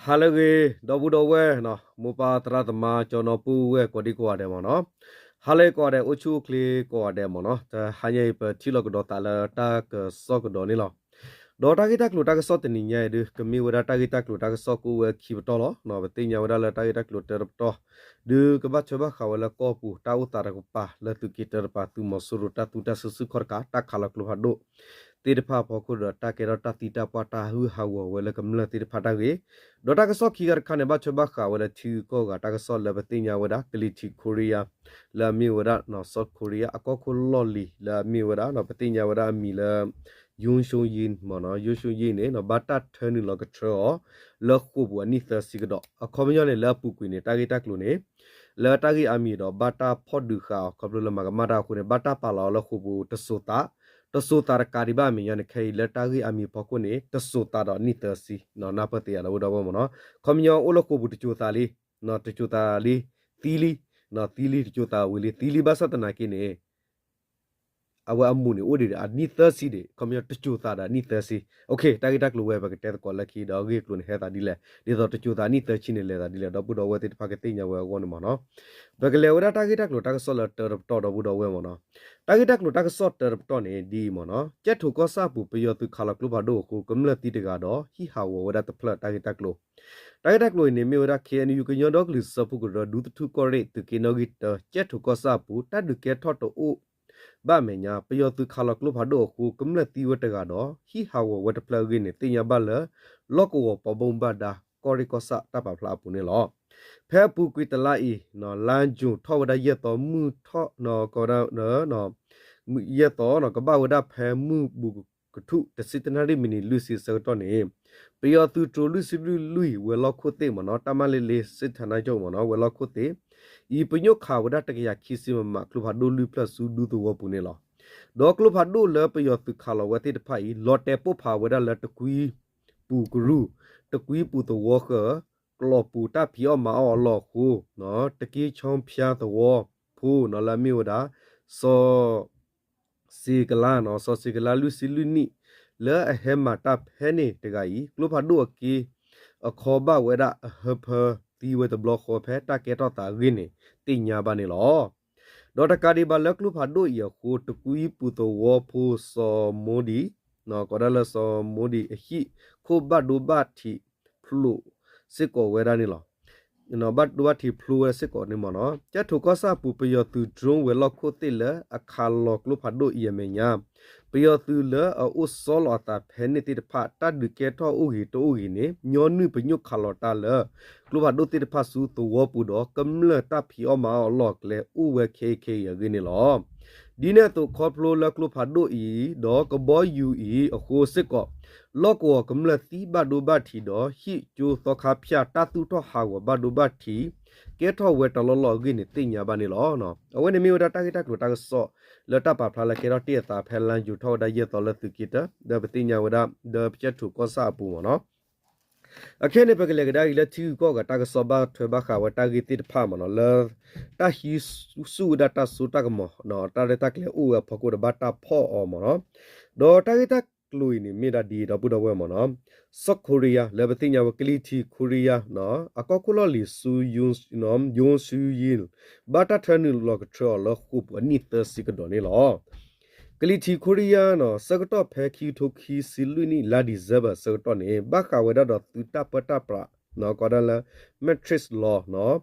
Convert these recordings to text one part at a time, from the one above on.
ဟါလၢအဂ့ၤ ဒီပုၢ်ဒီဝဲၢ်နီၤ, မိၢ်ပၢ်သရၣ်သမါ ကၠီနီၤပုၢ်ဝဲၢ်ကိးဒံကိးဂၤဒဲးမ့ၢ်နီၤ, ဟါလၢအဂ့ၤကိးဂၤဒဲး အိၣ်ဆူၣ်အိၣ်ချ့ကိးဂၤဒဲးမ့ၢ်နီၤ, တဟါညါအံၤ ပထံၣ်လိာ်ကဒီးသးလၢတၢ်ကစီၣ်ကဒီးန့ၣ်လီၤ. ဒီးတၢ်ဂ့ၢ်တၢ်ကျိၤတၢ်ကစီၣ်တနံၤညါအံၤဒုး ကမ့ၢ်ဝဲဒၣ်တၢ်ဂ့ၢ်တၢ်ကျိၤတၢ်ကစီၣ်ကအိၣ်ဝဲခံပတီၢ်လီၤ. ပသ့ၣ်ညါဝဲဒၣ်လၢတၢ်ဂ့ၢ်တၢ်ကျိၤတၢတပတီၢ် ဒုးကဘၣ်ထွဲဘၣ်ဃးဝဲလၢကီၢ်ပူၤ တၢ်အိၣ်သးတကပၤ လၢသုးက့တၢတပၤ သုးမီၤစိရိၤတၢ်သူတၢ်စုဆူၣ်ခီၣ်တကး တၢ်ခးလီၤကျိဖးဒိၣ်သ့ၣ်တဖၣ်အဖီခိၣ်ဒီး တၢ်ကဲထီၣ်တၢ်သံတၢ်ပှၢ် တၢ်ဟုၣ်ဟးဂီၤဝဲလၢကမျၢၢ်သ့ၣ်တဖၣ်တၢ်ဂ့ၢ်, ဒီးတၢ်ကစီၣ်ခံဂၤတခါန့ၣ် ဘၣ်ထွဲဘၣ်ဃးဝဲလၢထံဂုၤကီၢ်ဂၤတၢ်ကစီၣ်လၢပသ့ၣ်ညါဝဲဒၣ် ကလံၤထံး Korea လၢအမ့ၢ်ဝဲဒၣ် South Korea အကီၢ်ခိၣ်လီၢ်လံၤ လၢအမ့ၢ်ဝဲဒၣ် ပသ့ၣ်ညါဝဲဒၣ်အမံၤလၢ Yoon Suk Yeol မ့ၢ်နီၤ, Yoon Suk Yeol န့ၣ်နီၤ ဘၣ်တၢ်ထၢနုာ်လီၤကထြၢအီၤ လၢဃိာ်ပူၤအနံၣ်သၢဆံကဒီး အခီပညီန့ၣ် လၢအပူၤကွံာ်န့ၣ် တၢ်ဂ့ၢ်တၢ်ကျိၤန့ၣ် လၢတၢ်ဂ့ၢ်အါမံၤဒီး ဘၣ်တၢ်ဖီၣ်ဒုးဃာ်အီၤ ခီဖျိလၢမၤကမၣ်တၢ်အဃိန့ၣ် ဘၣ်တၢ်ပာ်လီၤအီၤလၢဃိာ်ပူၤတစိၤသး, တစိၤသးတကးဒံးဘၣ်အမဲာ်ညါန့ၣ် ခဲအံၤလၢတၢ်ဂ့ၢ်အါမံၤအဖီခိၣ်န့ၣ် တစိၤသးဒီးအနံၣ်သၢဆံ, နၢ်ပၢၢ်သ့ယၤဒီပုၢ်ဒီဝဲၢ်မ့ၢ်နီၤ, ခီပညီအိၣ်လၢဃိာ်ပူၤတစိၤသးလံ, တစိၤသးလံ, သံလံ, သံလံတစိၤသးဝံၤလံ သံလံဘၣ်ဆၣ်သနာ်က့န့ၣ် အဝဲအမူးန့ၣ်အိၣ်ဒံးအနံၣ်သၢဆံဒံး ခီပညီတစိၤသးဒီးအနံၣ်သၢဆံ, တၢ်ဂ့ၢ်တၢ်ကျိၤဝဲပကတဲသကိးလၢခံဒီးအဂ့ၢ်အကျိၤန့ၣ်ဟဲသးဒ်လဲၣ်, ဒ်သိးတစိၤသးအနံၣ်သၢဆံန့ၣ်လဲၤသးဒ်လဲၣ် ဒီပုၢ်ဒီဝဲၢ်သ့ၣ်တဖၣ်ကသ့ၣ်ညါဝဲအဂီၢ်န့ၣ်မ့ၢ်နီၤ, ပကလဲၤဝဲဒၣ်တၢ်ဂ့ၢ်တၢ်ကျိၤတၢ်ကစီၣ်လၢတၢတပတီၢ်ဒီပုၢ်ဒီဝဲၢ်မ့ၢ်နီၤ, တၢ်ဂ့ၢ်တၢ်ကျိၤတၢ်ကစီၣ်တၢတပတီၢ်န့ၣ် ဒ်အံၤမ့ၢ်နီၤ, ကၠဲၣ်ထိးကီၢ်ဆၣ်အပူၤ ပယီၤသုးခးလီၤကျိဖးဒိၣ်အဃိ ကမျၢၢ်သံတဂၤဒီး ဟံးဟးဂီၤဝဲဒၣ်တဖျၢၣ်တၢ်ဂ့ၢ်တၢ်ကျိၤ တၢ်ဂ့ၢ်တၢ်ကျိၤအံၤန့ၣ် မ့ၢ်ဝဲဒၣ် KNU ကညီဒီကလုာ်စၢဖှိၣ်ကရၢ ဒူသထူၣ်ကီၢ်ရ့ၣ် သုးက့နီၣ်ဂံၢ်တၢ ကၠဲၣ်ထိးကီၢ်ဆၣ်အပူၤ တၢ်ဒုးကဲထီၣ်တအိၣ်ဘၣ်အမဲာ်ညါ ပယီၤသုးခးလီၤကျိဖးဒိၣ်အဃိ ကမျၢၢ်သံဝဲတဂၤဒီး ဟံးဟးဂီၤဝဲတဖျၢၣ်အဂ့ၢ်န့ၣ် သ့ၣ်ညါဘၣ်လၢ လီၢ်ကဝီၤပှၤဘၣ်မူဘၣ်ဒါ ကီၢ်ရ့ၣ်ကီၢ်ဆၣ်တၢ်ပာ်ဖျါအပူၤန့ၣ်လီၤ. ဖဲအပူၤကွံာ်တလါအံၤ လါယူၤထီၣ်ဝဲဒၣ်ယဲၢ်သီ မုၢ်ထီၣ် ကဝဲဒၣ် ယဲၢ်သီ ကဘၣ်ဝဲဒၣ်ဖဲမုၢ်ဘူးကထူၣ် တဆံတနၣ်ရံၣ်မံးနံးလွံၢ်ဆံအဆၢကတီၢ်န့ၣ် ပယီၤသုးတြိၤလွံၢ်ဆံလွံၢ်လွံၢ် ဝဲၤလီၢ်ခိၣ်သ့ၣ်မ့ၢ်နီၤ တၢ်မၤလ့လ့ စစ်ဌာနချုပ် မ့ၢ်နီၤ ဝဲၤလီၢ်ခိၣ်သ့ၣ်အံၤ ပညိၣ်ခးဝဲဒၣ် တကယၤခံဆံ မမ ကျိဖးဒိၣ်လွံၢ်ဖျၢၣ်ဆူဒူသဝီပူၤန့ၣ်လီၤ. ဒီးကျိဖးဒိၣ်လၢပယီၤသုးခးလီၤဝဲသ့ၣ်တဖၣ်အံၤ လီၤတဲာ်ပိၢ်ဖးဝဲဒၣ်လၢတကွံပူၤကရူၢ်, တကွံပူၤသဝီဃၢၤ, ကျိာ်ပူၤတၢ်ဖံးအီၣ်မၤအီၣ်အလီၢ်အဃိ တက့ၢ်ဆီဖၠါသဝီဖိ လၢအမ့ၢ်ဝဲဒၣ် စီၤ စ့ကလါ စီၤစ့ကလါလွံၢ်ဆံလွံၢ်နံၣ် လၢအဟဲမၤတၢ်ဖဲန့ၣ်တဂၤအံၤ ကျိဖးဒိၣ်အက့ အခီဘၣ်ဝဲဒၣ်အဟၢဖၢသံဝဲတဘျီဃီဖဲတၢ်ကဲထီၣ်သးအဂ့ၢ်န့ၣ် သ့ၣ်ညါဘၣ်န့ၣ်လီၤ. ဒီးတကးဒံးဘၣ်လၢကျိဖးဒိၣ်အံၤအဃိ တကွံပူၤသဝီဖိစီၤမိဒံ ကီးဒၣ်လၢစီၤမိဒံအဟံၣ်ခိၣ်ဘၣ်ဒိဘၣ်ထံးဖျိးစ့ၢ်ကီးဝဲဒၣ်န့ၣ်လီၤ. ဘၣ်ဒိဘၣ်ထံးဖျိးဝဲစ့ၢ်ကီးန့ၣ်မ့ၢ်နီၤ ကၠဲၣ်ထိးကီၢ်ဆၣ်အပူၤ ပယီၤသုး drone ဝဲၤလီၢ်ခိၣ်သ့ၣ်လၢအခးလီၤကျိဖးဒိၣ်အံၤအမဲာ်ညါ ပယီၤသုးလၢအအိၣ်ဆီလီၤအသးဖဲန့ၣ်သ့ၣ်တဖၣ် တၢ်ဒုးကဲထီၣ်အိၣ်ဂ့ၤတအိၣ်ဂ့ၤန့ၣ် ညီနုၢ်ပညိၣ်ခးလီၤတၢ်လၢ ကျိဖးဒိၣ်သ့ၣ်တဖၣ်ဆူသဝီပူၤဒီး ကမျၢၢ်တၢ်ဖံးအီၣ်မၤအီၣ်အလီၢ်အကျဲအိၣ်ဝဲခဲအံၤခဲအံၤအဂ့ၢ်န့ၣ်လီၤ. ဒ်န့ၣ်အသိးခီဖျိလၢကျိဖးဒိၣ်အံၤ ဒီးကဘီယူၤအံၤအဃိစ့ၢ်ကီး လီၢ်ကဝီၤကမျၢၢ်သံဘၣ်ဒိဘၣ်ထံးဒီး ဟံၣ်ကၠိသီခါဖၠၣ်တၢ်သူၣ်ထီၣ်ဟးဂီၤဘၣ်ဒိဘၣ်ထံး ကဲထီၣ်ဝဲတလီၢ်လီၢ်အဂ့ၢ်န့ၣ်သ့ၣ်ညါဘၣ်န့ၣ်လီၤ. အဝဲန့ၣ်မ့ၢ်ဝဲဒၣ်တၢ်ဂ့ၢ်တၢ်ကျိၤတၢ်ကစီၣ် လၢတၢ်ပာ်ဖျါလၢကဲထီၣ်တ့ၢ်အသးဖဲလါယူၤထီၣ်ဝဲဒၣ်ယဲၢ်သီလၢသုးက့တၢ ဒီးပသ့ၣ်ညါဝဲဒၣ် ဒီးကၠဲၣ်ထိးကီၢ်ဆၣ်အပူၤမ့ၢ်နီၤ အခဲန့ၣ် ပကလဲၤကဒါက့ၤလၢထံဂုၤကီၢ်ဂၤတၢ်ကစီၣ်ဘၣ်ထွဲဘၣ်ဃးဝဲတၢ်ဂ့ၢ်သ့ၣ်တဖၣ်မ့ၢ်နီၤ လၢတၢ်ဟံးဆူၣ်ဝဲဒၣ်တၢ်စိတၢ်ကမီၤ တၢ်ရဲၣ်တၢ်ကျဲၤအိၣ်ဝဲအဖီခိၣ်ဒီးဘၣ်တၢ်ဖီၣ်အီၤမ့ၢ်နီၤ ဒီးတၢ်ဂ့ၢ်တၢ်ကျိၤအံၤန့ၣ် မ့ၢ်ဒၣ်ဒ်ဒီပုၢ်ဒီဝဲၢ်မ့ၢ်နီၤ စီၤခိရံယါ လၢပသ့ၣ်ညါဝဲကလံၤထံးခိရံယါ အကီၢ်ခိၣ်လီၢ်လံၤဆူ ယိၤစူယံၣ် ဘၣ်တၢ်ထၢနုာ်လီၤကထြၢအီၤလၢဃိာ်ပူၤအနံၣ်သၢဆံကဒီးန့ၣ်လီၤ. ကလံၤထံးခိရံယါ ဆၢကတီၢ်ဖဲခံကထိခံဆံလွံၢ်နံၣ် လါဒံၣ်စ့ဘၢၣ်ဆၢကတီၢ်န့ၣ် ဘၣ်ဃးဝဲဒၣ်ဒီးသုးတၢ်ပၢတၢ်ပြး ကိးဒၣ်လၢ Matrix Law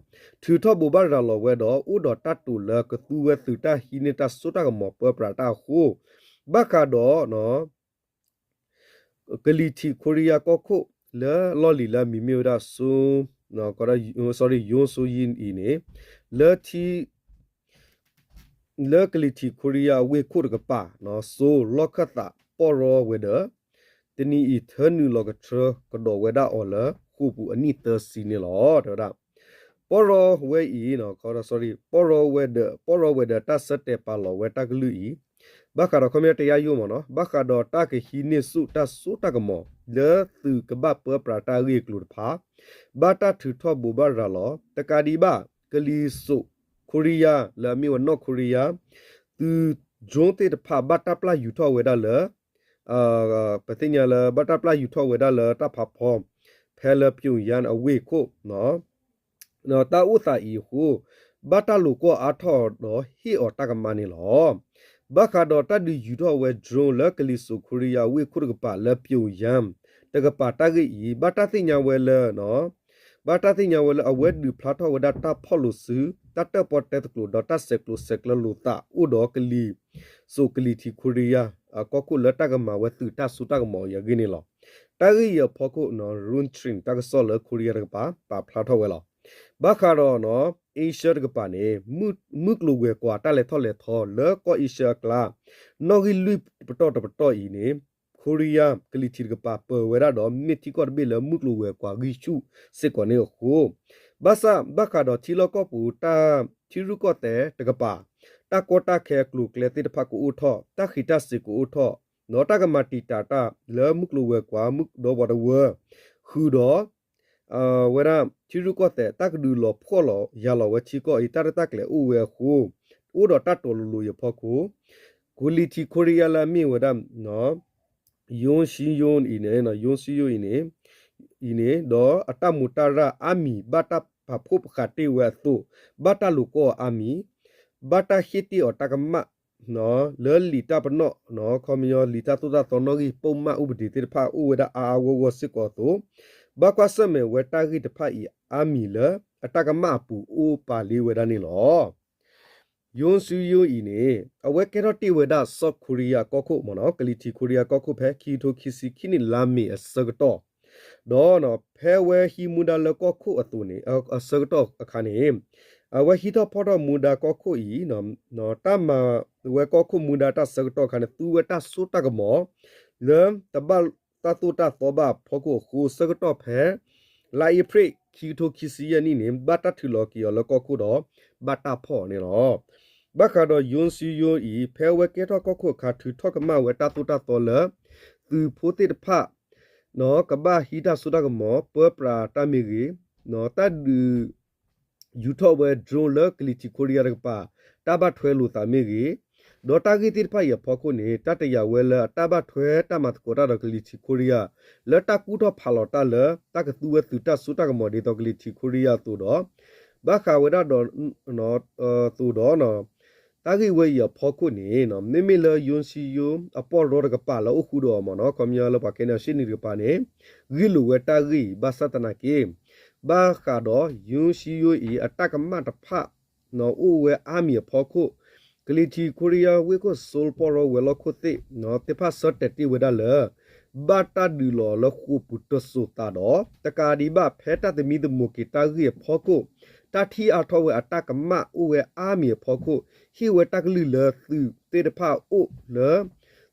ထုးထီၣ်ဘိးဘၣ်ရၤလီၤဝဲဒီး အိၣ်ဒီးတၢ်တိာ်လၢကသူဝဲသုးတၢ်ဟံးန့ၢ်တၢ်စိတၢ်ကမီၤပၢပြးတၢ်အဃိ ဘၣ်ဃးဒီး ကလံၤထံးခိရံယါကီၢ်ခိၣ် လၢလီၢ်လံၤလၢအမံၤမ့ၢ်ဝဲဒၣ် စိ sorry ယိၤစိယံၣ်အံၤန့ၣ် လၢထံ လၢကလံၤထံးခိရံယါအဝ့ၢ်ခိၣ်တကပၤ စိလီၢ်ခၢၣ်သးပီၢ်ရီဝဲၤဒၢး တနံၤအံၤ ထၢနုာ်လီၤကထြၢကဒီးဝဲဒၣ်အီၤလၢဃိာ်ပူၤအနံၣ်သၢဆံန့ၣ်လီၤ တဲဝဲဒၣ် ပီၢ်ရီဝဲအံၤ sorry ပီၢ်ရီဝဲၤဒၢး ပီၢ်ရီဝဲၤဒၢးတၢ်ဆၢတဲာ်ပာ်လီၤဝဲတၢ်ကလုၢ်အံၤ ဘၣ်ဃးဒီးခီပညီတယါယိမ့ၢ်နီၤ ဘၣ်ဃးဒီးတၢ်ကဟံးန့ၢ်ဆူၣ်တၢ်စိတၢ်ကမီၤ လၢသုးကဘၣ်ပၢပြးတၢ်အဂ့ၢ်အကျိၤတဖၣ် ဘၣ်တၢ်ထုးထီၣ်ဘိးဘၣ်ရၤလီၤ တကးဒံးဘၣ် ကလံၤစိးခိရံယါ လၢအမ့ၢ်ဝဲနီၢ်ခိရံယါ သုး drone သ့ၣ်တဖၣ်ဘၣ်တၢ်ပျၢ်ယူၤထီၣ်ဝဲဒၣ်လၢ ပသ့ၣ်ညါလၢဘၣ်တၢ်ပျၢ်ယူၤထီၣ်ဝဲဒၣ်လၢတၢ်ဖးဖီ ဖ ဖဲလၢ Pyongyang အဝ့ၢ်ခိၣ် တၢ်အိၣ်သးအံၤအဃိ ဘၣ်တၢ်လိာ်ကွီၢ်အါထီၣ်ဒီးဟ့ၣ်အီၤတၢ်ကမၣ်န့ၣ်လီၤ. ဘၣ်ဃးဒီးတၢ်ဒုးယူၤထီၣ်ဝဲ drone လၢကလံၤစိးခိရံယါဝ့ၢ်ခိၣ်တကပၤလၢ Pyongyang တကပၤတၢ်ဂ့ၢ်အံၤ ဘၣ်တၢ်သ့ၣ်ညါဝဲလၢ ဘၣ်တၢ်သ့ၣ်ညါဝဲလၢအဝဲဒုးဖျါထီၣ်ဝဲဒၣ်တၢ်ဖီၣ်လိာ်စု တၢ်တၢၣ်ပီၣ်တဲသကျိး ဒီးတၢ်ဆဲးကျိးဆဲးကျၢလိာ်သးအိၣ်ဒီးကလံၤစိးကလံၤထံးခိရံယါ အကီၢ်ခိၣ်လၢတၢ်ကမၤဝဲသုးတၢ်စိတၢ်ကမီၤအံၤအဂ့ၢ်န့ၣ်လီၤ. တၢ်ဂ့ၢ်အံၤအဖီခိၣ် Yonchun တၢ်ကစီၣ်လၢခိရံယါတကပၤ ပာ်ဖျါထီၣ်ဝဲလီၤ. ဘၣ်ဃးဒီး Asia တကပၤန့ၣ် မုၢ်ကျိၤဝဲၤကွာ်တၢ်လဲၤထီၣ်လဲၤထီလၢကီၢ် Asia အကျါ နီၣ်ဂံၢ်လွံၢ်ပတီၢ်တပတီၢ်အံၤန့ၣ် ခိရံယါကလံၤထံးတကပၤပၢၤဝဲဒၣ်ဒီး မ့ၢ်ထံကီၢ်တဘ့ၣ်လၢမုၢ်ကျိၤဝဲၤကွာ်ဂံၢ်ဆူၣ်စ့ၢ်ကီးန့ၣ်အဃိ ဘၣ်ဆၣ်ဘၣ်ဃးဒီးထံလီၢ်ကီၢ်ပူၤ တၢ်ထံရူၢ်ကီၢ်သဲးတကပၤ တၢ်ကီတၢ်ခဲအကျိၤအကျဲသ့ၣ်တဖၣ်ကအိၣ်ထီၣ် တၢ်ဃံးတၢ်စ့ၤကအိၣ်ထီၣ် ဒီးတၢ်ကမၤတံာ်တာ်တၢ်လၢမုၢ်ကျိၤဝဲၤကွာ် မုၢ်ဒီးပှၤတဝၢ ဃုာ်ဒီး ဝဲဒၣ်ထံရူၢ်ကီၢ်သဲး တၢ်ကဒုးလီၤဖှီၣ်လီၤယာ်လီၤဝဲထံကီၢ်အံၤ တၢ်ရဲၣ်တၢ်ကျဲၤအိၣ်ဝဲအဃိ အိၣ်ဒီးတၢ်တီၤလိၤလိၤအံၤအဖီခိၣ် ကလံၤထံးခိရံယါလၢအမ့ၢ်ဝဲဒၣ် Yoon Suk Yeol အံၤန့ၣ် Yoon Suk Yeol အံၤန့ၣ် အံၤန့ၣ် ဒီးအတၢ်မူးတၢ်ရၢ်အါမံၤ ဘၣ်တၢ်ပာ်ဖှိၣ်ပဃးတ့ၢ်ဝဲအသိး ဘၣ်တၢ်လိာ်ကွီၢ်အါမံၤ ဘၣ်တၢ်ဟ့ၣ်တ့ၢ်အီၤတၢ်ကမၣ် လၢလံာ်တၢ်ပနီၣ် ခီပညီ လံာ်တၢ်သိၣ်တၢ်သီနီၣ်ဂံၢ် ပိာ်မၣ် ဥပဒေ သ့ၣ်တဖၣ်အိၣ်ဝဲဒၣ်အါအါဂီၢ်ဂီၢ်စ့ၢ်ကီးအသိး ဘၣ်ကွၢ်ဆၢၣ်မဲာ်ဝဲတၢ်ဂ့ၢ်တဖၣ်အံၤအါမံၤလၢ အတၢ်ကမၣ်အပူၤအိၣ်ပာ်လံဝဲဒၣ်န့ၣ်လီၤ. Yoon Suk Yeol အံၤန့ၣ် အဝဲကဲထီၣ်တ့ၢ်ဝဲဒၣ် South Korea ကီၢ်ခိၣ်မ့ၢ်နီၤ ကလံၤထံးခိရံယါကီၢ်ခိၣ်ဖဲ ခံကထိခံဆံခံနံၣ် လါမ့ၤအဆၢကတီၢ် ဒီးဖဲဝဲဟံးမူဒါလၢကီၢ်ခိၣ်အသိးန့ၣ် အဆၢကတီၢ်အခါန့ၣ် အဝဲဟံးထီၣ်ဖီၣ်ထီၣ်မူဒါကီၢ်ခိၣ်အံၤ တၢ်မၤဝဲကီၢ်ခိၣ်မူဒါတၢ်ဆၢကတီၢ်အခါန့ၣ် သူဝဲတၢ်စိတၢ်ကမီၤ လၢတဘၣ်တၢ်သိၣ်တၢ်သီဘၣ်အဖီခိၣ်အဃိ ဆၢကတီၢ်ဖဲ လါအ့ဖြ့ၣ် ခံကထိခံဆံယဲၢ်နံၣ်န့ၣ် ဘၣ်တၢ်ထုးလီၤက့ၤအီၤလၢကီၢ်ခိၣ်ဒီး ဘၣ်တၢ်ဖီၣ်အီၤန့ၣ်လီၤ. ဘၣ်ဃးဒီး Yoon Suk Yeol အံၤ ဖဲအဝဲကဲထီၣ်ကီၢ်ခိၣ်အခါ ထုးထီၣ်ကမၣ်ဝဲတၢ်သိၣ်တၢ်သီလၢ သုးဖိသ့ၣ်တဖၣ် ကဘၣ်ဟံးတၢ်စိတၢ်ကမီၤ ပၢပြးတၢ်မ့ၢ်ဂ့ၤ, တၢ်ဒုး ယူၤထီၣ်ဝဲ drone လၢကလံၤထံးခိရံယါတကပၤ တၢ်ဘၣ်ထွဲလိာ်သးမ့ၢ်ဂ့ၤ, ဒီးတၢ်ဂ့ၢ်သ့ၣ်တဖၣ်အံၤအဖီခိၣ်န့ၣ် တၢ်တယာ်ဝဲလၢအတၢ်ဘၣ်ထွဲတၢ်မၤသကိးတၢ်ဒီးကလံၤထံးခိရံယါ လၢတၢ်ကူၣ်ထီၣ်ဖးလီၤတၢ်လၢ တၢ်ကသူဝဲသုးတၢ်စိတၢ်ကမီၤဒ်သိးကလံၤထံးခိရံယါအသိးဒီး ဘၣ်ဃးဝဲဒၣ်ဒီး သိးဒီး တၢ်ဂ့ၢ်ဝဲအံၤအဖီခိၣ်န့ၣ် မ့မ့ၢ်လၢ Yoon Suk Yeol အပီၢ်ရီတကပၤလၢအိၣ်ဃူဒီးအီၤမ့ၢ်နီၤ ခီပညီလၢပှၤကဲန့ၣ်အရှေ့နေတကပၤန့ၣ် ဂ့ၢ်လိာ်ဝဲတၢ်ဂ့ၢ်အံၤ ဘၣ်ဆၣ်သနာ်က့ ဘၣ်ဃးဒီး Yoon Suk Yeol အံၤ အတၢ်ကမၣ်တဖၣ် အိၣ်ဝဲအါမံၤအဖီခိၣ် ကလံၤထံးခိရံယါဝ့ၢ်ခိၣ် Seoul ပီၢ်ရီဝဲၤလီၢ်ခိၣ်သ့ၣ် သ့ၣ်တဖၣ်ဆၢတဲာ်တ့ၢ်ဝဲဒၣ်လၢ ဘၣ်တၢ်ဒုးလီၤလၢဃိာ်ပူၤတစိၤသးဒီး တကးဒံးဘၣ်ဖဲတၢ်သမံသမိးက့ၤတၢ်ဂ့ၢ်အဖီခိၣ် တၢ်ထံၣ်အါထီၣ်ဝဲအတၢ်ကမၣ်အိၣ်ဝဲအါမံၤအဖီခိၣ် ဟ့ၣ်ဝဲတၢ်ကလုၢ်လၢသုးသ့ၣ်တဖၣ်အိၣ်လၢ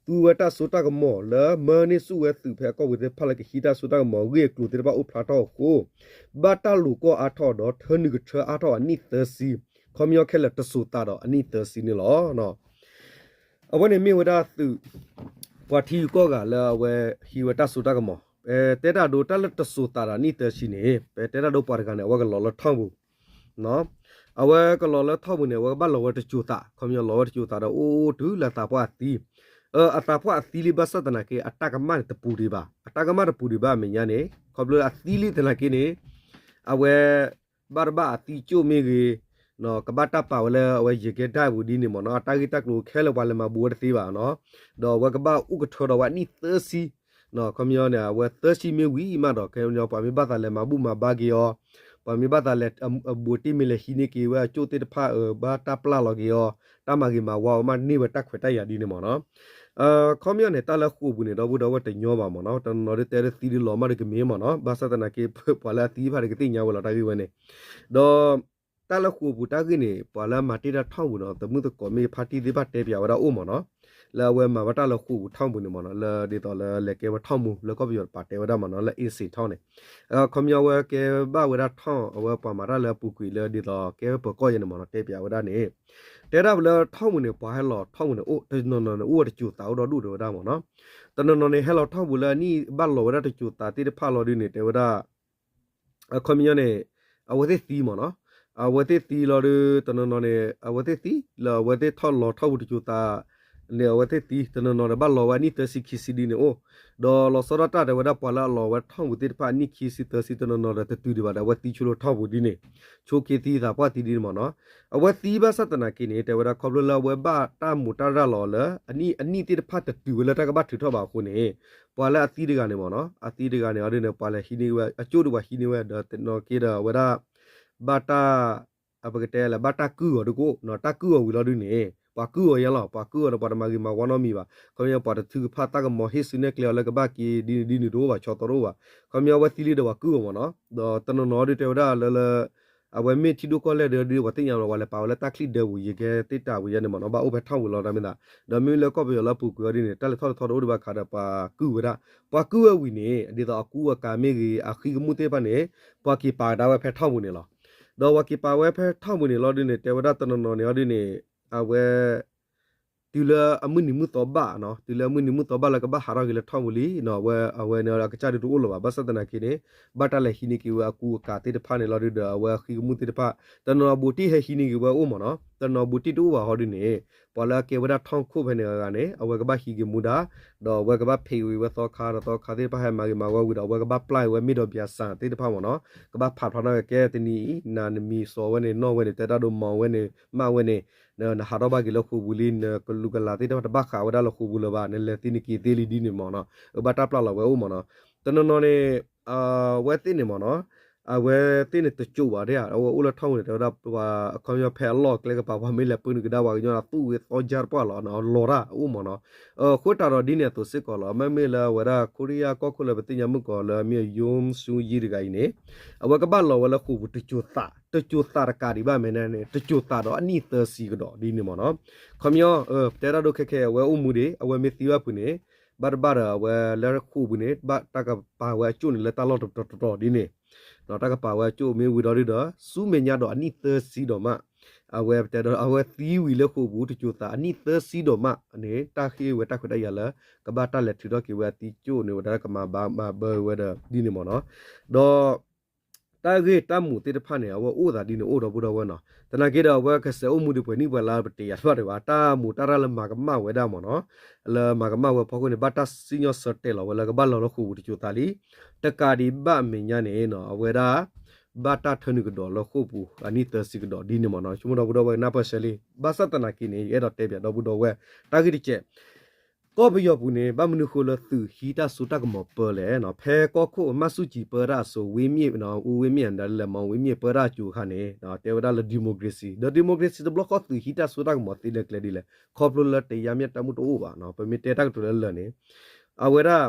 သူဝဲတၢ်စိတၢ်ကမီၤလၢမၢန့ၢ်ဆူၣ်ဝဲသုးဖဲအကီၢ်ပူၤသ့ၣ်တဖၣ်လၢကဟံးတၢ်စိတၢ်ကမီၤအဂ့ၢ်အကျိၤသ့ၣ်တဖၣ်အိၣ်ဖျါထီၣ်အဃိ ဘၣ်တၢ်လိာ်ကွီၢ်အါထီၣ်ဒီးထၢနုာ်ကထၢအါထီၣ်အနံၣ်သၢဆံ ခီပညီခဲလၢာ်တစိၤသးဒီးအနံၣ်သၢဆံန့ၣ်လီၤ. အဝဲန့ၣ်မ့ၢ်ဝဲဒၣ်သုး ပှၤထံဂုၤကီၢ်ဂၤလၢအဝဲဟံးဝဲတၢ်စိတၢ်ကမီၤ ပတဲတၢ်ဒိတၢ်လၢတစိၤသးဒီးအနံၣ်သၢဆံန့ၣ် ပတဲတၢ်ဒိပှၤတဂၤန့ၣ် အဝဲကလီၤလၢထီၣ်ပူၤ အဝဲကလီၤလၢထီၣ်ပူၤန့ၣ် အဝဲကဘၣ်လီၤဝဲတစိၤသး ခီပညီလီၤဝဲတစိၤသးဒီးအိၣ်အိၣ်တုၤလၢအသးပှၢ်အသံ အသးပှၢ်အသံလံဘၣ်ဆၣ်သနာ်က့ အတၢ်ကမၣ်န့ၣ်တပူၤဒံးဘၣ် အတၢ်ကမၣ်တပူၤဒံးဘၣ်အမဲာ်ညါန့ၣ် ခီဖျိအသံလံသနာ်က့န့ၣ် အဝဲ ဘၣ်တဘၣ်အသံကၠိၣ်မ့ၢ်ဂ့ၤ ကဘၣ်တၢ်ပာ်ဝဲလၢအဝဲယကဲဒၣ်ပူၤဒ်န့ၣ်မ့ၢ်နီၤ အတၢ်ဂ့ၢ်တၢ်ကျိၤခဲလၢာ်ပှၤလဲၤမၤဘူးဝဲတသ့ဘၣ်နီၤ ဒီးအဝဲကဘၣ်အိၣ်ကထၢဒီးဝဲအနံၣ်သၢဆံ ခီပညီန့ၣ် အဝဲသၢဆံမ့ၢ်ဝံၤမးဒီး ခဲပညီပှၤမ့ၢ်ဘၣ်သးလဲၤမၤဘူၣ်မၤဘါက့ၤအီၤ ပှၤမ့ၢ်ဘၣ်သးလဲၤအဘူးတ့ၢ်မ့ၢ်လဲၤဟံးန့ၢ်က့ၤဝဲအကၠိၣ်သ့ၣ်တဖၣ်အဘၣ်တၢ်ပျၢ်လီၤက့ၤအီၤ တၢ်မၤဂ့ၤမၤဝါအီၤမးန့ၢ်ဝဲတၢ်ခွဲးတၢ်ယာ်ဒ်န့ၣ်မ့ၢ်နီၤ ခီပညီန့ၣ် တၢ်လၢဃိာ်ပူၤန့ၣ် ဒီပုၢ်ဒီဝဲၢ်တညီဘၣ်မ့ၢ်နီၤ တနီၤနီၤဒ်တဲဒ်သံဒ်လီၤမးဒ်ကမ့ၢ်မ့ၢ်နီၤ ဘၣ်ဆၣ်သနာ်က့ ပှၤလၢအသံတဖၣ်ဒ်ကသ့ၣ်ညါဝဲလီၤတၢ်ဂ့ၢ်ဝဲန့ၣ် ဒီး တၢ်လၢဃိာ်ပူၤတၢ်ဂ့ၢ်န့ၣ် ပှၤလၢမၤတ့ၢ်တၢ်ထီၣ်ပူၤနီၤ သမုၢ်သကိးမ့ၢ်ဖါတံၢ်သ့ၣ်တဖၣ်တဲပၠးဝဲဒၣ်အိၣ်မ့ၢ်နီၤ လၢအဝဲမၤဝဲတၢ်လၢဃိာ်ပူၤထီၣ်ပူၤန့ၣ်မ့ၢ်နီၤ လၢဒ်သိးလၢလဲၤကဲဝဲထီၣ်မူ လၢကီၢ်ပယီၤတပၤတဲဝဲဒၣ်မ့ၢ်နီၤ လၢ insane ထီၣ်န့ၣ် ခီပညီဝဲကဲဘၣ်ဝဲဒၣ်ထီၣ် အဝဲပှၤမၤတၢ်လၢအပူၤကွံာ်လၢဒ်သိးကဲဝဲပၢၤကီၢ်ယဲန့ၣ်မ့ၢ်နီၤ တဲပၠးဝဲဒၣ်န့ၣ် တဲဒၣ်လၢထီၣ်ပူၤန့ၣ် ပှၤဟဲလီၤထီၣ်ပူၤန့ၣ် အိၣ်တနီၤနီၤန့ၣ် အိၣ်ဝဲတစိၤသးအိၣ်ဒီဒူၣ်တဲဝဲဒၣ်မ့ၢ်နီၤ တနီၤနီၤန့ၣ် ဟဲလီၤထီၣ်ပူၤလၢအနံၣ်ဘၣ်လီၤဝဲဒၣ်တစိၤသးသ့ၣ်တဖၣ်လီၤဒ်န့ၣ် တဲဝဲဒၣ် အခီပညီန့ၣ် အဝဲသ့ၣ်သံမ့ၢ်နီၤ အဝဲသ့ၣ်သံလီၤဒီး တနီၤနီၤန့ၣ် အဝဲသ့ၣ်သံ လၢအဝဲသ့ၣ်ထီၣ်လီၤထီၣ်ပူၤတစိၤသး အဝဲသ့ၣ်သံတနီၤနီၤဒီးဘၣ်လီၤဝဲအနံၣ်သၢဆံခံဆံဒ်န့ၣ်အိၣ်, ဒီးလီၤဆီဒၣ်တၢ်တဲဝဲဒၣ်ပှၤလၢအလီၤဝဲထီၣ်ပူၤသ့ၣ်တဖၣ်အနံၣ်ခံဆံသၢဆံတနီၤနီၤဒီးတတုၤဒံးဘၣ်ဒီး အဝဲသံဆိလၢထီၣ်ပူၤဒ်န့ၣ်, ဆိက့သံသးပှၢ်သံဒ်န့ၣ်မ့ၢ်နီၤ. အဝဲသံဘၣ်ဆၣ်သနာ်က့န့ၣ် တဲဝဲဒၣ်ခီဖျိလၢအဝဲဘၣ်တၢ်မူးတၢ်ရၤလီၤလၢ အနံၣ်အနံၣ်သ့ၣ်တဖၣ်တတုၤဝဲလၢတၢ်ကဘၣ်ထုးထီၣ်ဘၣ်အဃိန့ၣ်, ပှၤလၢအသံတဂၤန့ၣ်မ့ၢ်နီၤ အသံတဂၤန့ၣ်အီၤဒ်န့ၣ် ပှၤလဲၤဟံးန့ၢ်ဝဲ အကၠိၣ်ဒီးပှၤဟံးန့ၢ်ဝဲ ဒီးတနီၤက့ဒီးအဝဲဒၣ် ဘၣ်တၢ် အပကတဲလၢဘၣ်တၢ်ကုၢ်အီၤတကိၣ်နီၤ, တၢ်ကုၢ်အီၤဝံၤလီၤဒ်န့ၣ် ပှၤကုၢ်အီၤယဲလီၤ, ပှၤကုၢ်အီၤဒီးပှၤတမၤဂ့ၤမၤဝါနီတမံၤဘၣ်. ခီပညီပှၤတထုကဖၣ်တၢ်ကမီၤဟ့ၣ်စုနဲၣ်ကျဲအီၤလၢကဘၣ်က့ၤဒ်န့ၣ်ဒ်န့ၣ်တအိၣ်ဘၣ်, ဆီသီတအိၣ်ဘၣ်. ခီပညီအဝဲသံလံဒီးပှၤကုၢ်အီၤမ့ၢ်နီၤ, ဒီးတနီၤနီၤဒ်တဲဝဲဒၣ်လၢလၢ အဝဲမ့ၢ်ထံဒိၣ်ကီၢ်လဲၢ်ဒီးဒ်ပှၤသ့ၣ်ညါလီၤ ပှၤလဲၤပာ်ဝဲလၢတၢ်ချံၣ်ဒၢပူၤ ယကဲသ့ၣ်တၢ်ဝံၤယဲန့ၣ်မ့ၢ်နီၤ, ဘၣ်အိၣ်ဖဲထီၣ်ပူၤလီၤတၢ်မ့ၢ်သး, ဒီးမ့မ့ၢ်လၢကီၢ်ပယီၤလၢအပူၤကွံာ်အီၤဒ်န့ၣ် တၢ်လဲၤထီၣ်လဲၤထီတအိၣ်ဒံးဘၣ်ခါဒီးပှၤကုၢ်ဝဲဒၣ်, ပှၤကုၢ်ဝဲဝံၤန့ၣ် ဒ်သိးအကူအကၤမ့ၢ်ဂ့ၤ အဃံကမူၣ်သ့ၣ်တဖၣ်န့ၣ် ပှၤက့ၤပာ်ကဒါဝဲဖဲထီၣ်ပူၤန့ၣ်လီၤ. ဒီးပှၤက့ၤပာ်ဝဲဖဲထီၣ်ပူၤန့ၣ်လီၤဒ်န့ၣ် တဲဝဲဒၣ်တနီၤနီၤန့ၣ်အီၤဒ်န့ၣ် အဝဲ တုၤလၢအမုၢ်နံၤမုၢ်သီဘၣ်နီၤ, တုၤလၢအမုၢ်နံၤမုၢ်သီဘၣ်လၢကဘၣ်ဟးထီၣ်က့ၤလၢထီၣ်ပူၤလံနီၤ, အဝဲ အဝဲန့ၣ်အကစၢ်ဒုးတအိၣ်လၢၤဘၣ်. ဘၣ်ဆၣ်သနာ်က့န့ၣ် ဘၣ်တၢ်လဲၤဟံးန့ၢ်က့ၤဝဲအကူအကၤသ့ၣ်တဖၣ်န့ၣ်လီၤဒုးဒီး အဝဲအဃံကမူၣ်သ့ၣ်တဖၣ် တနီၤဘူးတံၢ်ဟဲဟံးန့ၢ်က့ၤဝဲအိၣ်မ့ၢ်နီၤ, တနီၤဘူးတံၢ်တအိၣ်ဘၣ်ဟီဒ်န့ၣ် ပှၤလၢအကဲဝဲဒၣ်ထီၣ်ခိၣ်ဖဲန့ၣ်အဂၤန့ၣ် အဝဲကဘၣ်ဟံးက့ၤမူဒါ ဒီးအဝဲကဘၣ်ဖံးဝံၤဝဲသီခါ ဒီးသီခါသ့ၣ်တဖၣ်ဟဲမၤဂ့ၤမၤဝါဝံၤဒီး အဝဲကဘၣ်ပျၢ်ဝဲမ့ၢ်ဒီးဘျးစၣ်သ့ၣ်တဖၣ်မ့ၢ်နီၤ, ကဘၣ်ဖးဖျါထီၣ်ဝဲကဲတနံၤအံၤ နၤနမံၤစီၤဝဲန့ၣ် နီၢ်ဝဲန့ၣ် တဲတၢ်ဒိးမၤဝဲန့ၣ် မးဝဲန့ၣ် နဟးထီၣ်ဘၣ်က့ၤလၢဃိာ်ပူၤလံ နကလုာ်ကလၤသ့ၣ်တဖၣ်တဘၣ်ဃးဝဲဒၣ်လၢဃိာ်ပူၤလၢၤဘၣ် နလဲၤသ့နက့ၤသ့လံဒ်န့ၣ်မ့ၢ်နီၤ, အဘၣ်တၢ်ပျၢ်လီၤဝဲအိၣ်မ့ၢ်နီၤ, တနီၤနီၤန့ၣ် အဝဲသ့ၣ်န့ၣ်မ့ၢ်နီၤ, အဝဲသ့ၣ်န့ၣ်တစိၤဘၣ်ဒ် အဝဲအိၣ်လၢထီၣ်ပူၤန့ၣ် တဲဝဲဒၣ်ပှၤအခီပညီဖဲအလီၢ်ကျဲကပၤ ပှၤမ့ၢ်လဲၤပၢနုာ်ကဒါပှၤကညီဒီးသူၣ်ဝဲသီကၢ်တပှၢ်လီၤ အလီၤတၢ်အိၣ်မ့ၢ်နီၤ, အဃိသတးဒီးဒ်န့ၣ်အသိးစ့ၢ်ကီးလီၤ မ့မ့ၢ်လၢအဝဲဒၣ်ခိရံယါကီၢ်ခိၣ်လၢပသ့ၣ်ညါမုၢ်ကီၤလၢအမ့ၢ်ယိစူယံတဂၤအံၤန့ၣ် အဝဲကဘၣ်လီၤဝဲလၢဃိာ်ပူၤတစိၤသး တစိၤသးတကးဒံးဘၣ်မ့ၢ်န့ၣ် တစိၤသးဒီးအနံၣ်သၢဆံကဒီးဒ်န့ၣ်မ့ၢ်နီၤ, ခီပညီ တဲဒၣ်ဒိခဲခဲအဝဲအိၣ်မူဒံး အဝဲမ့ၢ်သံဘၣ်ဖုးန့ၣ် ဘၣ်တဘၣ်ဒီးအဝဲလၢဃိာ်ပူၤန့ၣ် ဘၣ်တၢ်ကပာ်ဝဲအကၠိၣ်န့ၣ်လၢတၢ်လီၢ်တတီၤတီၤဒ်န့ၣ် တၢ်ကပာ်ဝဲအကၠိၣ်မ့ၢ်ဝံၤဒီးဒ်ဒီး ဆူမဲာ်ညါဒီးအနံၣ်သၢဆံဒီးမး အဝဲတဲဒီး အဝဲသံဝံၤလၢဃိာ်ပူၤတစိၤသးအနံၣ်သၢဆံဒီးမးန့ၣ် တၢ်ဟ့ၣ်ဝဲတၢ်ခွဲးတၢ်ယာ်လၢ ကဘၣ်တၢ်လဲၤထုးထီၣ်က့ၤဝဲအသံကၠိၣ်န့ၣ် ဝဲဒၣ်ကမၤဘၣ်မၤဘၢဝဲဒီးဒ်န့ၣ်မ့ၢ်နီၤ, ဒီး တၢ်ဂ့ၢ်တၢ်မူးသ့ၣ်တဖၣ်န့ၣ် အဝဲအိၣ်သးဒ်န့ၣ်အိၣ်ဒီပုၢ်ဒီဝဲၢ်နီၤ, သနာ်က့ဒီးအဝဲကစဲးအိၣ်မူဒံးပှဲၤနံၣ်ပှဲၤလါပတယၤတဖၣ်ဒံးဘၣ် တၢ်မူးတၢ်ရၢ်လၢမၤကမၣ်ဝဲဒၣ်မ့ၢ်နီၤ, လၢမၤကမၣ်ဝဲဖီခိၣ်န့ၣ် ဘၣ်တၢ်စံၣ်ညီၣ်ဆၢတဲာ်လီၤဝဲလၢကဘၣ်လီၤလၢဃိာ်ပူၤတစိၤသးလံ, တကးဒံးဘၣ်အမဲာ်ညါန့ၣ် အဝဲဒၣ် ဘၣ်တၢ်ထၢနုာ်ကဒီးလၢဃိာ်ပူၤအနံၣ်သၢဆံကဒီးဒ်န့ၣ်မ့ၢ်နီၤ, ဆိကမိၣ်ဒီပုၢ်ဒီဝဲၢ်ကနၢ်ပၢၢ်ဆၢလံ, ဘၣ်ဆၣ်သနာ်က့န့ၣ် ယအဲၣ်ဒိးတဲပၠးဒီပုၢ်ဒီဝဲၢ် တၢ်ဂ့ၢ်တကဲး ကီၢ်ပယီၤပူၤန့ၣ် ဘၣ်မနုၤဃိလၢသုးဟံးတၢ်စိတၢ်ကမီၤပၢလဲၣ်နီၤ, ဖဲကီၢ်ခိၣ်မၢ်ဆူၣ်ကံၤပၢတၢ်အစိၤ ဝ့မ့ၣ် အူဝ့မ့ၣ် ဒီးလဲၤမီၤဝ့မ့ၣ်ပၢတၢ်အစိၤအခါန့ၣ် တဲဝဲဒၣ်လၢ democracy ဒီး democracy တဘျီဃီသုးဟံးတၢ်စိတၢ်ကမီၤသ့လၢကျဲဒ်လဲၣ်, ခီဖျိလၢတယါမျၢ်တၢ်မူတအိၣ်ဘၣ်နီၤ, ပမ့ၢ်တဲတၢ်ကတိၤလၢလၢာ်န့ၣ် အဝဲဒၣ်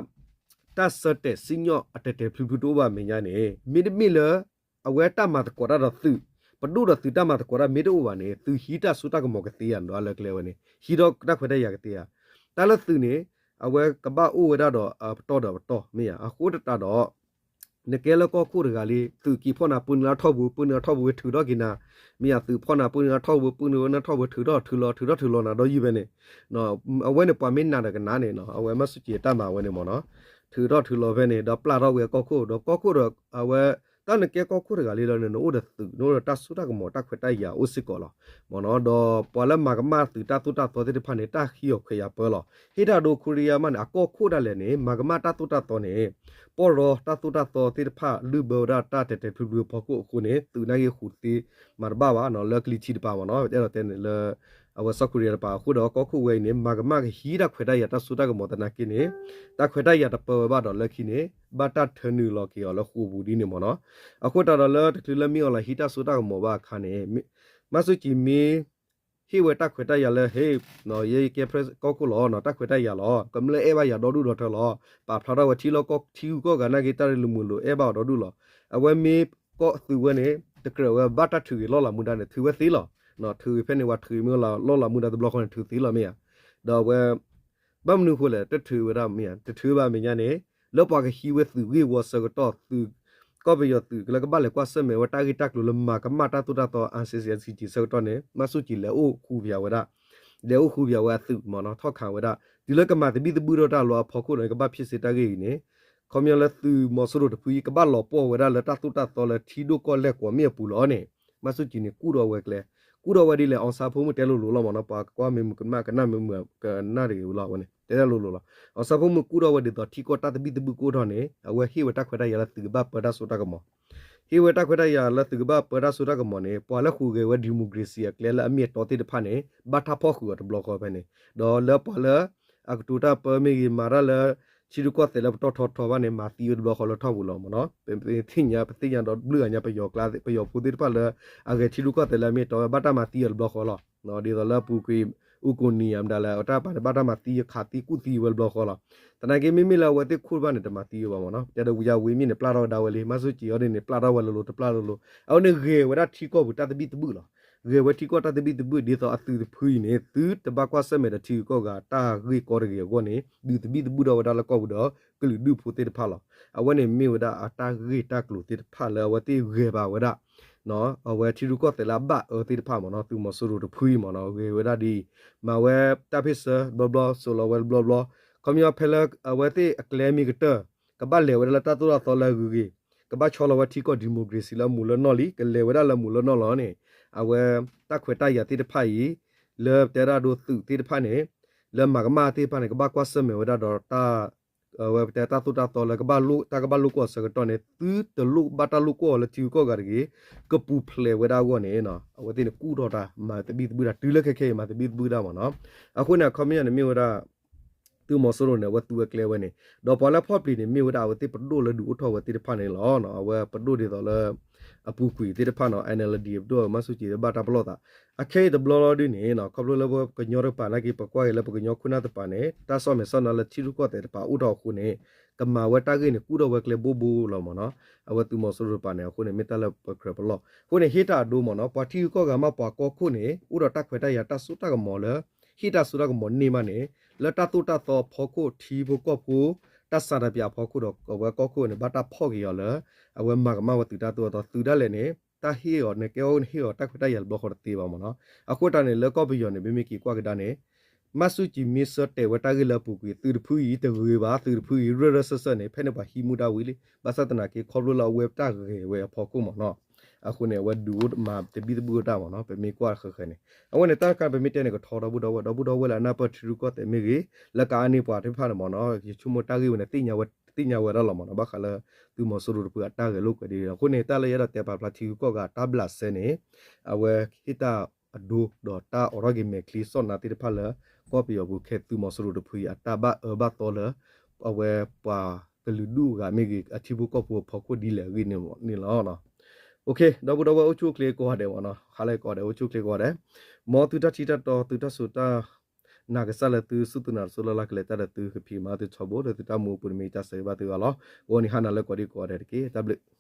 တၢ်ဆၢတဲာ်စံၣ်ညီၣ်အတဲာ်တဲာ်ဖျုးဖျုးတအိၣ်ဘၣ်အမဲာ်ညါန့ၣ် မ့တမ့ၢ်လၢ အဝဲတၢ်မၤသကိးတၢ်ဒီးသုး, ပဒိၣ်ဒီးသုးတၢ်မၤသကိးတၢ်မ့ၢ်တအိၣ်ဘၣ်န့ၣ် သုးဟံးတၢ်စိတၢ်ကမီၤကသ့ဧါနီၤ, လၢကျဲဝဲန့ၣ် ဟံးဒီးတၢ်ခွဲးတၢ်ယာ်ကသ့ဧါ, တၢ်လၢသုးန့ၣ် အဝဲကဘၣ်အိၣ်ဝဲဒၣ်ဒီးအပတီၢ်ဒီးအပတီၢ်မ့ၢ်ဧါ, အဃိသတးဒီး နကဲလၢကီၢ်ခိၣ်တဂၤလံ သုးက့ၤဖီၣ်နၤပၢနုာ်လၢထီၣ်ပူၤ ပၢနုာ်လၢထီၣ်ပူၤဝဲထုးထီၣ်က့ၤနၤ, မ့ၢ်ဧါ သုးဖီၣ်နၤပၢနုာ်လၢထီၣ်ပူၤ ပၢနုာ်လၢထီၣ်ပူၤထုးထီၣ်ထုးလီၤထုးထီၣ်ထုးလီၤနၤဒီးယုၢ်ဖဲန့ၣ် အဝဲန့ၣ်ပှၤမ့ၢ်နာ်ဒီးကနာ်န့ၣ်နီၤ, အဝဲမၢ်စူၢ်ကံၤအတၢ်မၤဝဲန့ၣ်မ့ၢ်နီၤ, ထုးထီၣ်ထုးလီၤဖဲန့ၣ် ဒီးပျၢ်ထီၣ်ဝဲအကီၢ်ခိၣ် ဒီးကီၢ်ခိၣ်ဒီးအဝဲ တၢ်နကဲကီၢ်ခိၣ်တဂၤလံလီၤန့ၣ် နအိၣ်ဒီးသုး နအိၣ်ဒီးတၢ်စိတၢ်ကမီၤတၢ်ခွဲးတၢ်ယာ်အိၣ်စ့ၢ်ကီးလီၤ မ့ၢ်နီၤ, ဒီးပှၤလၢမၤကမၣ်သုးတၢ်သိၣ်တၢ်သီသ့ၣ်တဖၣ်န့ၣ် တၢ်ဟံးအီၤခွဲးယာ်ပၢလီၤ. ဟ့ၣ်တၢ်ဒိခိရံယါမးန့ၣ် အကီၢ်ခိၣ်ဒၣ်လဲာ်န့ၣ် မၤကမၣ်တၢ်သိၣ်တၢ်သီန့ၣ် ပီၢ်ရီတၢ်သိၣ်တၢ်သီသ့ၣ်တဖၣ် လုၢ်ဘၢဝဲဒၣ်တၢ်တဲာ်တဲာ်ဖျုးဖျုးအဖီခိၣ်အဃိန့ၣ် သုးနာ်က့ဃုာ်တသ့မၤတဘၣ်ဘၣ်နီၤ, လၢကလံၤထံးတပၤမ့ၢ်နီၤ, အဲၣ်ဒိးတဲန့ၣ်လၢ အဝဲစီၤခိရံယါတပၤ အဃိဒီးကီၢ်ခိၣ်ဝဲအံၤန့ၣ် မၤကမၣ်ကဟံးတၢ်ခွဲးတၢ်ယာ်တၢ်စိတၢ်ကမီၤသနာ်က့န့ၣ် တၢ်ခွဲးတၢ်ယာ်တပၢဝဲဘၣ်ဒီးလၢခံန့ၣ် ဘၣ်တၢ်ထၢနုာ်လီၤက့ၤအီၤလၢဃိာ်ပူၤဒ်န့ၣ်မ့ၢ်နီၤ, အဃိသတးဒီးလၢတချုးလၢမ့ၢ်အီၤလၢဟံးတၢ်စိတၢ်ကမီၤဘၣ်အခါန့ၣ် မၢ်စူၢ်ကံၤမ့ၢ် ဟ့ၣ်ဝဲတၢ်ခွဲးတၢ်ယာ်လၢ ဟ့ၣ် ယဲယကဲ president ကီၢ်ခိၣ်လီၤ တၢ်ခွဲးတၢ်ယာ်လီၤ ကမျၢၢ်အဲၣ်ဘၣ်ယၤဒီဒူၣ်ဒီထၢလီၤ ပာ်ဖျါထီၣ်ဝဲထံလီၢ်ကီၢ်ထံဂုၤကီၢ်ဂၤနာ်က့ တၢ်ရ့လိာ်မုာ်လိာ်အဲၣ်ဘၣ်အီၤဒီဒူၣ်လီၤ. အဝဲမ့ၢ်ကီၢ်သုးဝဲန့ၣ် တကြၢးဝဲဘၣ်တၢ်ထုးဂ့ၤလီၢ်လၤမူဒါန့ၣ် ထုးဝဲသ့လီၤ. ထုးဂ့ၤဖဲန့ၣ် ပှၤထုးဂ့ၤမ့ၢ်လီၢ်လၤမူဒါတဘျီဃီန့ၣ် ထုးသ့လီၤမ့ၢ်ဧါ. ဒီးအဝဲ ဘၣ်မနုၤအဃိလဲၣ် တထုးဝဲဒၣ်မ့ၢ်ဧါ တထုးဘၣ်မဲာ်ညါန့ၣ် လၢပှၤကဟံးဝဲသုးဂ့ၢ်ဝီဆၢကတီၢ်သုး ကီၢ်ပယီၤသုးလၢကဘၣ်လဲၤကွၢ်ဆၢၣ်မဲာ်ဝဲတၢ်ဂ့ၢ်တၢ်ကျိၤလၢ မၤကမၣ်တၢ်သိၣ်တၢ်သီ အဆဲဆဲဆံဆံဆၢကတီၢ်န့ၣ် မၢ်စူၢ်ကံၤလဲၤအိၣ်ဃူပယၤဝဲဒၣ် လဲၤအိၣ်ဃူပယၤဝဲအသုးမ့ၢ်နီၤ ထီၣ်ခးဝဲဒၣ် တုၤလၢကမၤသဘံၣ်သဘုၣ်ထီၣ်တၢ်လီၤအဖီခိၣ်ဒီး ကဘၣ်ဖ့ၣ်စ့တၢ်ဂ့ၢ်အံၤန့ၣ် ခီပညီလၢသုးမီၤစိရိၤတဖုအံၤ ကဘၣ်လီၤပှီၢ်ဝဲဒၣ်လၢတၢ်သိၣ်တၢ်သီလၢထံဒိၣ်ကီၢ်လဲၢ်ကွီၢ်မ့ၣ်အပူၤလီၤန့ၣ် မၢ်စူၢ်ကံၤန့ၣ် ကူၣ်ထီၣ်ဝဲကျဲ ကူၣ်ထီၣ်ဝဲဒ်လဲၣ် အောင်ဆန်း ဖိမုၣ်တဲလိၤလိၤလီၤမ့ၢ်နီၤ, ပှၤကွၢ်မ့ၢ်မုာ်ကနၣ် ကနၣ်မ့ၢ်မုာ်ကနၣ်တဂ့ၤဝဲလီၤဝဲန့ၣ် တဲတၢ်လိၤလိၤလီၤ. အောင်ဆန်း ဖိမုၣ်ကူၣ်ထီၣ်ဝဲဒ်သိးထံကီၢ်တၢ်သဘံၣ်သဘုၣ်ကအိၣ်ထီၣ်န့ၣ် အဝဲဟ့ၣ်ဝဲတၢ်ခွဲးတၢ်ယာ်လၢသုကဘၣ်ပၢတၢ်စိတၢ်ကမီၤ, ဟ့ၣ်ဝဲတၢ်ခွဲးတၢ်ယာ်လၢသုကဘၣ်ပၢတၢ်စိတၢ်ကမီၤန့ၣ် ပှၤလၢဟူးဂဲၤဝဲ democracy အကျဲလၢအမ့ၢ်အတီသ့ၣ်တဖၣ်န့ၣ် ဘၣ်တၢ်ဖီၣ်ဃုာ်အီၤတဘျီဃီဖဲန့ၣ်, ဒီးလၢပှၤလၢ အကတိၤတၢ်ပၢမ့ၢ်ဂ့ၤ မၤတၢ်လၢ ထံရူၢ်ကီၢ်သဲးလၢပတီၢ်ထီထီဘၣ်န့ၣ် မၤသံဝဲတဘျီဃီလၢထီၣ်ပူၤလီၤမ့ၢ်နီၤ. ပသ့ၣ်ညါ ပသ့ၣ်ညါဒီးဘျုးဂၤညါ ပယီၤကျါ ပယီၤဖိသ့ၣ်တဖၣ်လၢ အဂဲၤထံရူၢ်ကီၢ်သဲးလၢအမ့ၢ်အတီဝဲ ဘၣ်တၢ်မၤသံအီၤတဘျီဃီလီၤ. ဒ်သိးလၢအပူၤကွံာ် အူကိးနံၤ မတၤလဲၣ် အတၢ်ပာ်န့ၣ် ဘၣ်တၢ်မၤသံခးသံကူၣ်သံဝဲတဘျီဃီလီၤ. သနာ်က့မ့မ့ၢ်လၢအဝဲသ့ၣ်ခိၣ်တဖၣ်န့ၣ် တမၤသံဝဲဘၣ်မ့ၢ်နီၤ. တဲဒီးဝံၤယၤဝံၤမ့ၢ်န့ၣ် ပျၢ်ထီၣ်ဝဲဒၣ်ဝဲလံ မၤစူၢ်ကံၤအီၤဒ်န့ၣ် ပျၢ်ထီၣ်ဝဲလိၤလိၤ တပျၢ်လိၤလိၤ အဝဲန့ၣ်ဂဲၤဝဲဒၣ်ထံကီၢ်ပူၤတၢ်သဘံၣ်သဘုၣ်လီၤ. ဂဲၤဝဲထံကီၢ်တၢ်သဘံၣ်သဘုၣ် ဒ်သိးအသုးတဖုအံၤန့ၣ် သုတဘၣ်ကွၢ်ဆၢၣ်မဲာ်ဒီးထံဂုၤကီၢ်ဂၤ တၢ်ဂ့ၢ်ကီတဂ့ၤအဂီၢ်န့ၣ် ဒုးသဘံၣ်သဘုၣ်ထီၣ်ဝဲဒၣ်လၢကီၢ်ပူၤဒီး ကလုာ်ဒူၣ်ဖိသ့ၣ်တဖၣ်လီၤ. အဝဲန့ၣ်မ့ၢ်ဝဲဒၣ်အတၢ်ဂ့ၢ်တၢ်ကျိၤသ့ၣ်တဖၣ်လၢအဝဲသ့ၣ်ဂဲၤဘၣ်ဝဲဒၣ် အဝဲထံရူၢ်ကီၢ်သဲးလၢအဘၣ်အၢသ့ၣ်တဖၣ်မ့ၢ်နီၤ, သုးမီၤစိရိၤတဖုအံၤမ့ၢ်နီၤ ဂဲၤဝဲဒၣ်ဒ်အံၤ, မၤဝဲတၢ်ဖ့ၣ်ဆၢတဘျီဘျီ စိာ်လီၤဝဲတဘျီဘျီ, ခီပညီဖဲလၢအဝဲသ့ၣ်အကျဲမ့ၢ်ကတၢၢ် ကဘၣ်လဲၤဝဲဒၣ်လၢတၢ်သိၣ်တၢ်သီလၢအဂ့ၤဂ့ၤ, ကဘၣ်ဆီလီၤဝဲထံကီၢ် democracy လၢအမူးလၢနီၢ်လံ, ကလဲၤဝဲဒၣ်လၢအမူးလၢနီၢ်လီၤန့ၣ်, အဝဲတၢ်ခွဲးတၢ်ယာ်သ့ၣ်တဖၣ်အံၤ လၢပတဲဒၣ်ဒိသုးသ့ၣ်တဖၣ်န့ၣ် လၢမၤကမၣ်သ့ၣ်တဖၣ်န့ၣ် ကဘၣ်ကွၢ်ဆၢၣ်မဲာ်ဝဲဒၣ်ဒီးတၢ် အဝဲပတဲတၢ်သိၣ်တၢ်သီလၢကဘၣ်လိၣ် တၢ်ကဘၣ်လိၣ်ကွီၢ်အဆၢကတီၢ်န့ၣ် သုတလိၣ်ဘၣ်တၢ်လိၣ်ကွီၢ်အီၤလၢထံဂုၤကီၢ်ဂၤတဂ့ၤ, ကပူၤဖျဲးဝဲဒၣ်အဂီၢ်န့ၣ် အဝဲသ့ၣ်န့ၣ်ကူၣ်ထီၣ်တၢ် မၤသဘံၣ်သဘုၣ်တၢ် တုၤလၢခဲခဲအံၤ မၤသဘံၣ်သဘုၣ်တၢ်မ့ၢ်နီၤ. အဃိန့ၣ် အခီပညီန့ၣ်မ့ၢ်ဝဲဒၣ် သုးမီၤစိရိၤန့ၣ် အဝဲသူဝဲကျဲဝဲန့ၣ်, ဒီးပှၤလၢဖီၣ်ပျံၤန့ၣ် မ့ၢ်ဝဲဒၣ်အဝဲသ့ၣ်ပဒိၣ်လၢဒုးအိၣ်ထီၣ်ဝဲသ့ၣ်တဖၣ်န့ၣ်လီၤ. အဝဲပဒိၣ်ဒ်သိးလၢ အပူၤကွံာ်သ့ၣ်တဖၣ်နီၤ NLD ပဒိၣ်မၤစူၢ်ကံၤလၢဘၣ်တၢ်ပလီၢ်သး အခဲအံၤတဘျီလီၤဒုးန့ၣ် ခီဖျိလၢပကညီတကပၤနာ်က့ ပကွၢ်က့ၤလၢပကညီခိၣ်နၢ်တကပၤန့ၣ် တၢ်ဆီၣ်မဲာ်ဆီၣ်နါလၢထံရူၢ်ကီၢ်သဲးတကပၤအိၣ်ထီၣ်အဃိန့ၣ် ကမၤဝဲတၢ်ဂ့ၢ်န့ၣ် ကူၣ်ထီၣ်ဝဲကျဲဘိဘိလီၤမ့ၢ်နီၤ. အဝဲသုးမီၤစိရိၤတကပၤန့ၣ် အဃိန့ၣ် မ့ၢ်တၢ်လၢပကြၢးပလီၢ် အဃိန့ၣ် ဟ့ၣ်တၢ်အဒိမ့ၢ်နီၤ ပှၤထံဂုၤကီၢ်ဂၤမး ပှၤကီၢ်ခိၣ်န့ၣ် အိၣ်ဒီးတၢ်ခွဲးတၢ်ယာ်တၢ်စိတၢ်ကမီၤလၢ ဟ့ၣ်တၢ်စိတၢ်ကမီၤန့ၢ်မးန့ၣ် လၢတၢ်သိၣ်တၢ်သီအဖီခိၣ် ထံဖိကီၢ်ဖိ တၢ်ဆန္ဒပြအဖီခိၣ်ဒီး အဝဲကီၢ်ခိၣ်န့ၣ် ဘၣ်တၢ်ဖီၣ်က့ၤအီၤလၢ အဝဲမၤကမၣ်ဝဲသုးတၢ်သိၣ်တၢ်သီ သုးဒၣ်လဲာ်န့ၣ် တၢ်ဟ့ၣ်အီၤန့ၣ် ကဲအီၤဟ့ၣ်အီၤတၢ်ခွဲးတၢ်ယာ်တဘျီဃီတသ့ဘၣ်မ့ၢ်နီၤ. အဃိတၢ်န့ၣ် လၢကီၢ်ပယီၤန့ၣ် မ့မ့ၢ်က့ၤကွၢ်ကဒါန့ၣ် မၤစူၢ်ကံၤမ့ၢ်ဆၢတဲာ်ဝဲတၢ်ဂ့ၢ်လၢအပူၤကွံာ် သုးတဖုအံၤတဂ့ၤဘၣ် သုးတဖုအံၤ ရၢၢ်ရၢၢ်စၢၢ်စၢၢ်န့ၣ် ဖဲန့ၣ်ပှၤဟံးမူဒါဝံၤလံ ဘၣ်ဆၣ်သနာ်က့ ခီဖျိလၢအဝဲတၢ်ဂဲၤဝဲအဖီခိၣ်မ့ၢ်နီၤ. အဃိန့ၣ် အဝဲဒုးအိၣ်မၤသဘံၣ်သဘုၣ်တၢ်မ့ၢ်နီၤ ပမ့ၢ်ကွၢ်ဃဲၤဃဲၤန့ၣ် အဝဲန့ၣ် တၢ်တခါန့ၣ် ပမ့ၢ်တဲန့ၣ် ကထီဒီပုၢ်ဒီဝဲၢ် ဒီပုၢ်ဒီဝဲၢ်လၢအနၢ်ပၢၢ်ထံရူၢ်ကီၢ်သဲးမ့ၢ်ဂ့ၤ လၢကအါန့ၢ်ပှၤသ့ၣ်တဖၣ်န့ၣ်မ့ၢ်နီၤ ယဆိကမိၣ်တၢ်ဂ့ၢ်ဝဲန့ၣ် သ့ၣ်ညါဝဲဒၣ်လီၤမ့ၢ်နီၤ ဘၣ်ဃးလၢ သုးမီၤစိရိၤတဖုအတၢ်ဂဲၤလိာ်ကွဲဒ်န့ၣ် အဃိန့ၣ် တၢ်လၢယအဲၣ်ဒိးတဲပာ်ဖျါထံဂုၤကီၢ်ဂၤတၢ်ဘျးစဲန့ၣ် အဝဲဟ့ၣ်တၢ်အဒိ ဒီးတၢ်အိးထီၣ်က့ၤမဲာ်ချံစီၣ်နါသ့ၣ်တဖၣ်လၢ ကီၢ်ပယီၤပူၤခဲသုးမီၤစိရိၤတဖုအံၤ အတၢ်ဘၣ်အၢဘၣ်သီလၢ အဝဲပှၤကလုာ်ဒူၣ်ဂၤမ့ၢ်ဂ့ၤ အထံဖိကီၢ်ဖိအဖီခိၣ်ဒ်လဲၣ်အဂ့ၢ်န့ၣ်လီၤ. ဒီပုၢ်ဒီဝဲၢ်အိၣ်ဆူၣ်အိၣ်ချ့ကိးဂၤဒဲးမ့ၢ်နီၤ ဟါလၢကိးဂၤဒဲး အိၣ်ဆူၣ်အိၣ်ချ့ကိးဂၤဒဲး မ်သုတၢ်ထံၣ်တၢ်တီ သုတၢ်စူၤတၢ်နာ်ကစၢ်လၢသုစူၢ်သုနာ်တစိၢ်လၢ်လၢ်ကလဲၤတၢ်ဒီးသုကဖံးမၤသုထီဘိ လၢသုတၢ်မူအပူၤန့ၣ်မ့ၢ်တၢ်ဆၢဂ့ၤဘၣ်သုဂၤလီၤ. ဂီၤနံၤဟါနၤလၢကိးဒံကိးဂၤဒဲးတက့ၢ်. တၢ်ဘျုး